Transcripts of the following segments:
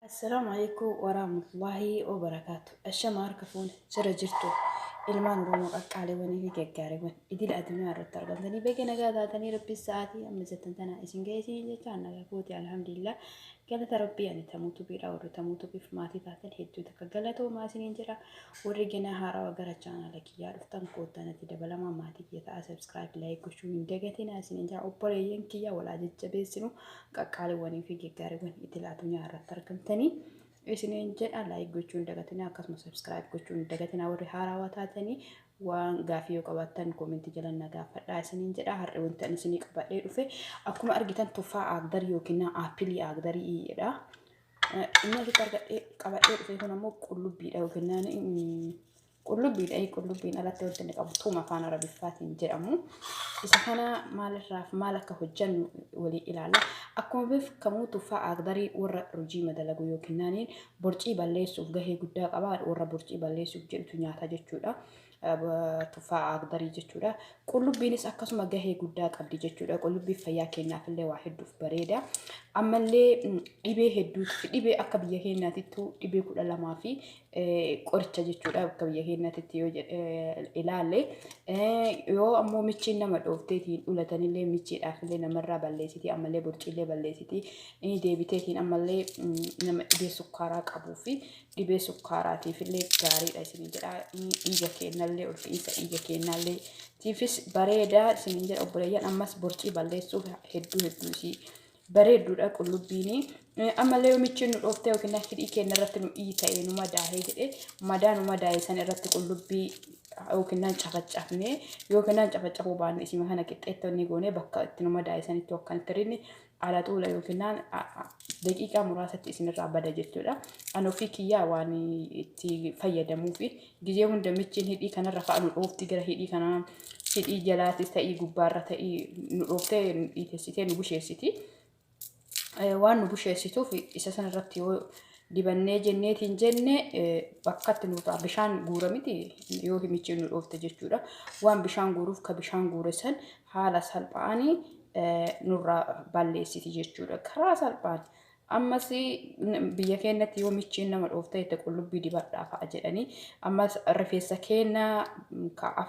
Assalaamu alaikum warahmatullahi wabarakaatu. Ashama harka fuune jira jirtu ilmaan Oromoo qaqqaaliiwwanii fi gaggaariiwwan idila addunyaa irratti argamtanii baga nagaa taatanii rabbi sa'aatii amma jettan tana isin ga'e isin jecha nagaa kooti, alhamdulillah, galata rabbii. Ani Tamuu Tubiidha. Warri Tamuu Tubiif maatii taatan hedduu takka galatoomaa isiniin jira. Warri ganaa haarawaa gara chaanaala kiyyaa dhuftan koottaa natti dabalamaa, maatii kiyya ta'a, subscribe, like gochuu hin dagatinaa isiniin jira. Obboleeyyan kiyya walaa jajjabeessinu, qaqqaaliiwwanii fi gaggaariiwwan idila addunyaa irratti argamtanii isiniin jedha. Like gochuu hin dagatinaa, akkasuma subscribe gochuu hin dagatinaa. Warri haarawaa taatanii waan gaafii yoo qabaattan koomentii jala na gaafadhaa isiniin jedha. Har'a wanti ani isinii qabadhee dhufe akkuma argitan tuffaa aagdarii yookiin aappilii aagdarii jedha. Inni asitti argadhee qabadhee dhufe kun ammoo qullubbiidha yookiin qullubbiidha. Qullubbiin alatti wanti inni qabu tuuma afaan Arabiffaatiin jedhamu. Isa kana maalirraaf maal akka hojjennu walii ilaalla. Akkuma beekamu tuffaa aagdarii warra rujiima dalagu yookiin borcii balleessuuf gahee guddaa qaba. Warra borcii balleessuuf jedhutu nyaata jechuudha. Tuffaa aagdarii jechuudha. Qullubbiinis akkasuma gahee guddaa qabdi jechuudha. Qullubbiin fayyaa keenyaaf illee waa hedduuf bareeda. Ammallee dhibee hedduutu, dhibee akka biyya keenyaatittuu dhibee 12 fi qoricha jechuudha akka biyya keenyaatitti yoo ilaalle. Yoo ammoo michiin nama dhoofteetiin ulatanillee michiidhaaf illee namarraa balleessiti, ammallee borciillee balleessiti. Deebiteetiin ammallee nama dhibee sukkaaraa qabuu fi dhibee sukkaaraatiif illee gaariidha isiniin jedha. Dhiiga keenyallee, ol ka'iinsa dhiiga keenyallee tiifis bareeda isiniin jedha obboleeyyan. Ammas borcii balleessuuf hedduu hedduu isii bareedduudha qullubbiini. Ammallee yoo michiin nu dhooftee yookiin hidhii keenya irratti nu ta'ee nu madaahee jedhee, madaa nu madaa'e san irratti qullubbii yookiin cafaccafnee yookiin cafacafuu baanne isima kana qixxeettonni goonee bakka itti nu madaa'e sanitti akkanatti rinni ala xuula yookiin daqiiqaa muraasatti isinirraa bada jechuudha. Ani ofii kiyyaa waan itti fayyadamuufi gizee hunda michiin hidhii kanarra fa'a nu dhoofti, gara hidhii kanaa, hidhii jalaatis ta'ii gubbaarra ta'ii nu dhooftee nu dhiitessitee nu busheessiti. Waan nu busheessituuf isa sanarratti yoo dibannee jenneetiin jenne bakkatti nurraa bishaan guura miti yoo michiin nu dhoofte jechuudha. Waan bishaan guuruuf ka bishaan guure san haala salphaanii nurraa balleessiti jechuudha. Karaa salphaan. Ammas biyya keenyatti yoo michiin nama dhoofte itti qullubbii dibadhaa fa'a jedhanii, ammas rifeensa keenya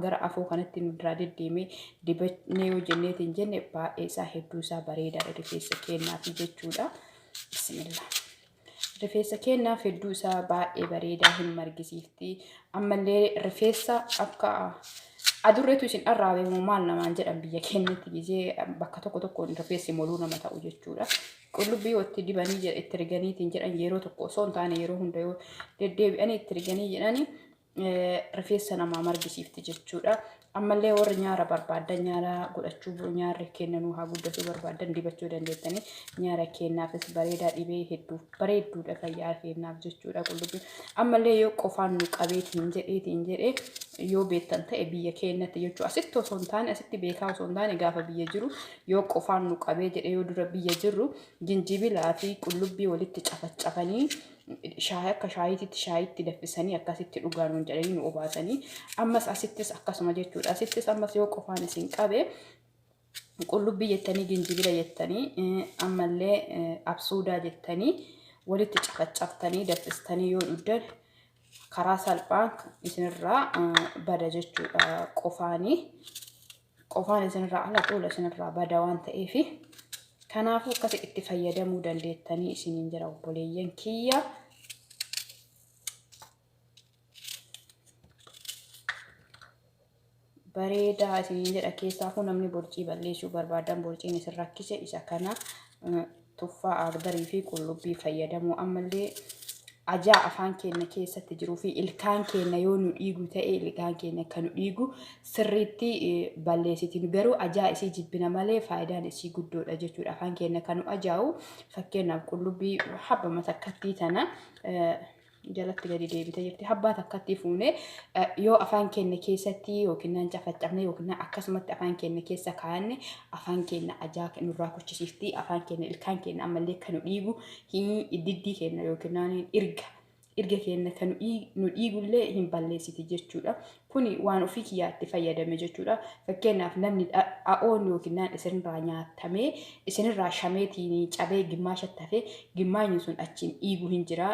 gara afoo kanatti nu duraa deddeemee dibannee yoo jenneetiin jenne baay'ee isaa hedduu isaa bareedaadha rifeensa keenyaaf jechuudha. Bismillah. Rifeensa keenyaaf hedduu isaa baay'ee bareedaa, hin margisiifti. Ammallee rifeensa akka adurreetu isin arraabe moo maal namaan jedhan biyya keenyatti, gizee bakka tokko tokkoon rifeensi moluu nama ta'u jechuudha. Qullubbii yoo itti dibanii itti riganiitiin jedhan, yeroo tokko osoo hin taane yeroo hunda yoo deddeebi'anii itti riganii jedhanii, rifeensa namaa margisiifti jechuudha. Ammallee warri nyaara barbaadan, nyaara godhachuu, nyaarri kennanuu haa guddachuu barbaadan dibachuu dandeettanii. Nyaara kennaafis bareedaa, dhibee hedduuf bareedduudha fayyaa kennaaf jechuudha qullubbiin. Ammallee yoo qofaan nu qabeetiin jedheetiin jedhee yoo beektan ta'e biyya keenyatti jechuudha. Asitti osoo hin taane, asitti beekaa osoo hin taane, gaafa biyya jiru yoo qofaan nu qabee jedhee, yoo dura biyya jirru jinjibilaa fi qullubbii walitti cafaccafanii shaayii akka shaayiitti shaayiitti danfisanii akkasitti dhugaa nuun jedhanii nu obaasanii. Ammas asittis akkasuma jechuudha. Asittis ammas yoo qofaan isin qabe qullubbii jettanii, jinjibila jettanii, ammallee absuudaa jettanii walitti cafaccaftanii danfistanii yoo dhugdan karaa salphaan isinirraa bada jechuudha qofaanii. Qofaan isinirraa ala xuula isinirraa bada waan ta'eefi kanaafuu akkasi itti fayyadamuu dandeettanii isiniin jira obboleeyyan kiyya. Bareedaa isiniin jedha. Keessaafuu namni borcii balleessuu barbaadan, borciin isin rakkise, isa kana tuffaa aagdarii fi qullubbii fayyadamuu. Ammallee ajaa afaan keenya keessatti jiruu fi ilkaan keenya yoo nu dhiigu ta'e, ilkaan keenya kan nu dhiigu sirriitti balleessiti. Garuu ajaa isii jibbina malee faayidaan isii guddoodha jechuudha. Afaan keenya kan nu ajaa'u, fakkeenyaaf qullubbii habba takkattii tana jalatti gadi deebitee jirti. Habbaa takkatti fuunee yoo afaan keenya keessatti yookiin naan cafaccafne yookiin akkasumatti afaan keenya keessa kaa'anne, afaan keenya ajaa nurraa kuchisiifti. Afaan keenya, ilkaan keenya ammallee kan nu dhiigu, diddii keenya yookiin irga. Irga keenya kan nu dhiigullee hin balleessiti jechuudha. Kuni waan ofii kiyyaatti fayyadame jechuudha. Fakkeenyaaf namni a'oon yookiin naan isinirraa nyaatamee isinirraa shameetiin cabee gimmaasha tafee gimmaanyi sun achiin dhiigu hin jira.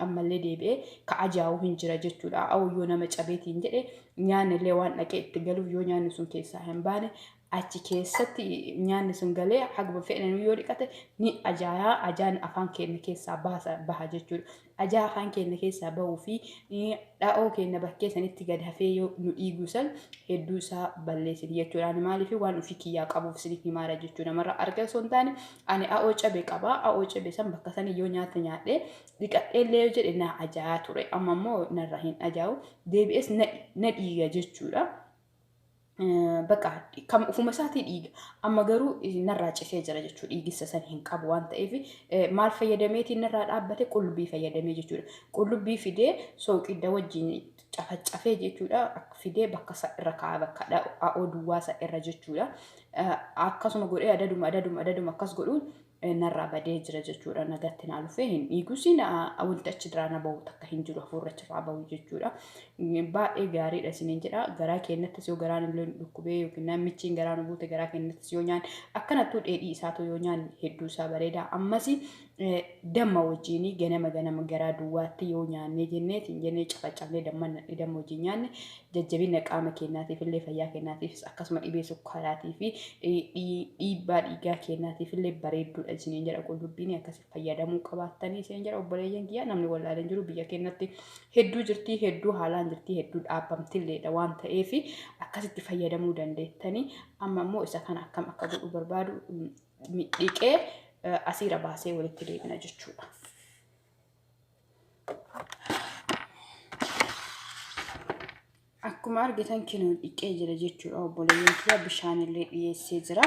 Ammallee deebi'ee ka ajaa'u hin jira jechuudha. A'oo yoo nama cabeetiin jedhe nyaanni illee waan dhaqee itti galuuf yoo nyaanni sun keessaa hin baane achi keessatti nyaanni sun galee haguma fedhan yoo dhiqate ni ajaayaa ajaan afaan keenya keessaa baasa baha jechuudha. Ajaa afaan keenya keessaa bahuu fi dha'oo keenya bakkee sanitti gad hafee yoo nu dhiigu san hedduu isaa balleessiti jechuudha. Ani maaliif waan ofii kiyyaa qabuuf isiniif himaara jechuudha. Namarraa arga osoo hin taane ani a'oo cabe qaba. A'oo cabe san bakka sani yoo nyaata nyaadhee dhiqadhee illee yoo jedhe na ajaayaa ture. Amma immoo narra hin ajaa'u. Deebi'ees na dhiiga jechuudha. Bakka kam ufuma isaatii dhiiga. Amma garuu narraa citee jira jechuudha. Dhiigissa san hin qabu waan ta'eef maal fayyadameetiin narraa dhaabbate qullubbii fayyadamee jechuudha. Qullubbii fidee sooqidda wajjin cafacafee jechuudha. Fidee bakka isa irra kaa'a bakka a'oo duwwaa isa irra jechuudha. Akkasuma godhee adaduma adaduma adaduma akkas godhuun narraa badee jira jechuudha. Nagatti naa dhufee hin dhiigus wanti achi irraa na bahu takka hin jiru hafuurri achirraa bahu jechuudha. Baay'ee gaariidha isiniin jedha. Garaa keenyattis yoo garaan illee nu dhukkubee yookiin namichiin garaa nu buute garaa keenyattis yoo nyaanne akkanattuu dheedhii isaatu yoo nyaanne hedduu isaa bareeda. Ammas damma wajjin ganama ganama garaa duwwaatti yoo nyaannee jenneetiin jennee cafacafnee damma damma wajjin nyaanne jajjabina qaama keenyaatiif illee fayyaa keenyaatiifis akkasuma dhibee sukkaaraatii fi dhiibbaa dhiigaa keenyaatiif illee bareedduudha isiniin jedha. Qullubbiin akkasii fayyadamuu qabaattanii isiniin jedha obboleeyyan kiyya. Namni wallaaleen jiru biyya keenyatti hedduu jirtii, hedduu haalaan jirtii, hedduu dhaabbamtilleedha waan ta'eef akkasitti fayyadamuu dandeettanii. Amma immoo isa kana akkam akka godhuu barbaadu dhiqee asiira baasee walitti deebina jechuudha. Akkuma argitan kinoo dhiqee jira jechuudha obboleeyyan kiyya bishaan illee dhiyeessee jira.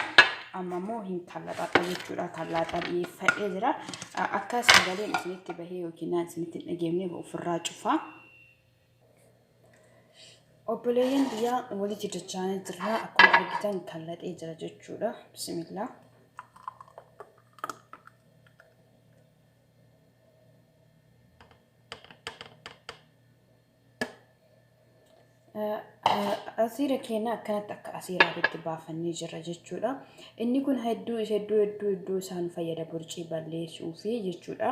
Amma immoo hin kallaxadha jechuudha. Kallaaxaa dhiyeeffadhee jira. Akka sagaleen isinitti bahee yookiin isinitti hin dhageemne ofirraa cufaa. Obboleeyyan biyyaa walitti dachaanii jirra. Akkuma argitan kallaxee jira jechuudha. Bismillah. Asiira keenya akkanatti akka asiiraatitti baafannee jirra jechuudha. Inni kun hedduu hedduu hedduu hedduu isaan fayyada borcii balleessuu fi jechuudha.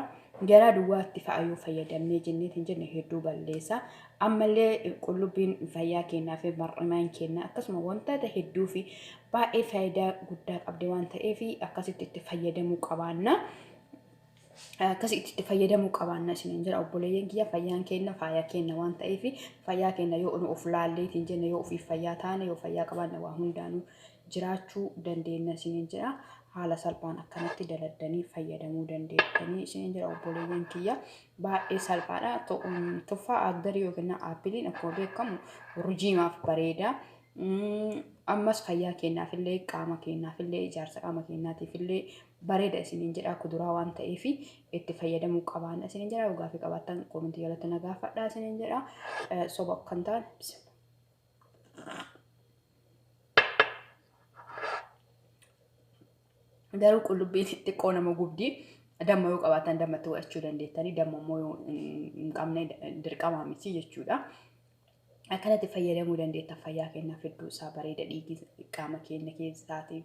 Garaa duwwaatti fa'a yoo fayyadamnee jenneetiin jenne hedduu balleessa. Ammallee qullubbiin fayyaa keenyaa fi mar'imaan keenya akkasuma wantoota hedduu fi baay'ee faayidaa guddaa qabdi waan ta'eef akkasitti itti fayyadamuu qabaanna. Akkasitti itti fayyadamuu qabaanna isiniin jira obboleeyyan kiyya. Fayyaan keenya faaya keenya waan ta'eef fayyaa keenya yoo nu of laalleetiin jenne yoo ofiif fayyaa taane yoo fayyaa qabaanne waa hundaanuu jiraachuu dandeenya isiniin jira. Haala salphaan akkanatti daladdanii fayyadamuu dandeettanii isiniin jira obboleeyyan kiyya. Baay'ee salphaadha. Tuffaa agdarii yookiin aappiliin akkuma beekamu rujiimaaf bareeda. Ammas fayyaa keenyaaf illee qaama keenyaaf illee ijaarsa qaama keenyaatiif illee bareeda isiniin jedha. Kuduraa waan ta'eef itti fayyadamuu qabaanna isiniin jedha. Yoo gaaffii qabaattan koomentii jalatti na gaafadhaa isiniin jedha. Soba kan ta'an garuu qullubbiin xiqqoo nama gubdi. Damma yoo qabaattan dammatti godhachuu dandeettanii damma immoo yoo hin qabne dirqamaa miti jechuudha. Akkanatti fayyadamuu dandeetta fayyaa keenyaaf hedduu isaa bareeda dhiigi qaama keenya keessaati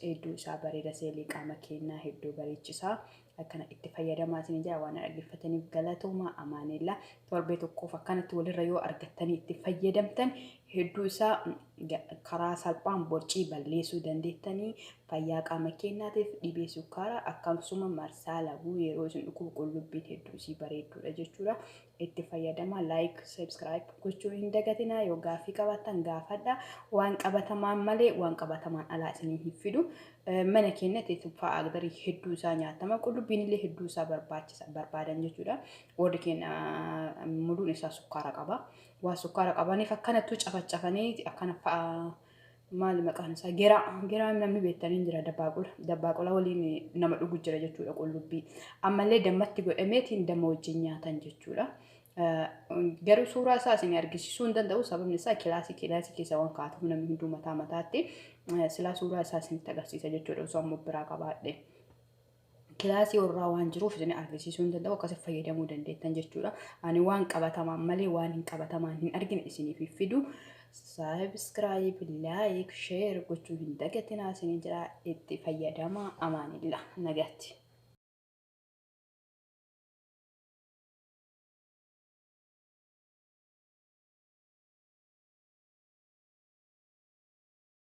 hedduu isaa bareeda seelii qaama keenyaa hedduu bareechisaa. Akkana itti fayyadamaa isin jira waan dhaggeeffataniif galatooma amaaneella torbee tokkoof akkanatti walirra yoo argattanii itti fayyadamtan hedduu isaa karaa salphaan borcii balleessuu dandeettanii fayyaa qaama keenyaatiif dhibee sukkaaraa akkasuma marsaa laguu yeroo isin dhukkubu qullubbiin hedduu isii bareedduudha jechuudha. Itti fayyadama like subscribe gochuu hin dagatinaa yoo gaaffii qabaattan gaafadha waan qabatamaan malee waan qabatamaan alaa isinii hin fidu. Mana keenyatti tuffaa agdarii hedduu isaa nyaatama qullubbiin illee hedduu isaa barbaachisa barbaadan jechuudha. Warri keenya muluun isaa sukkaara qaba. Waan sukkaara qabaniif akkanattuu cafacafanii akkana fa'a maali maqaan isaa geraa geraa namni beektanii jira dabbaaqula dabbaaqula waliin nama dhugu jira jechuudha qullubbii. Ammallee dammatti godhameetiin damma wajjin nyaatan jechuudha. Garuu suuraa isaa isin argisiisuu hin danda'u sababni isaa kilaasii kilaasii keessa waan kaa'atamu namni hunduu mataa mataatti silaa suuraa isaa isinitti agarsiisa jechuudha osoo ammoo biraa qabaadhe. Kilaasii warraa waan jiruuf isin argisiisuu hin danda'u, akkasi fayyadamuu dandeettan jechuudha. Ani waan qabatamaan malee waan hin qabatamaan hin argine isiniif hin fidu. Subscribe, like, share gochuu hin dagatinaa isiniin jira, itti fayyadamaa, amaanillah, nagaatti.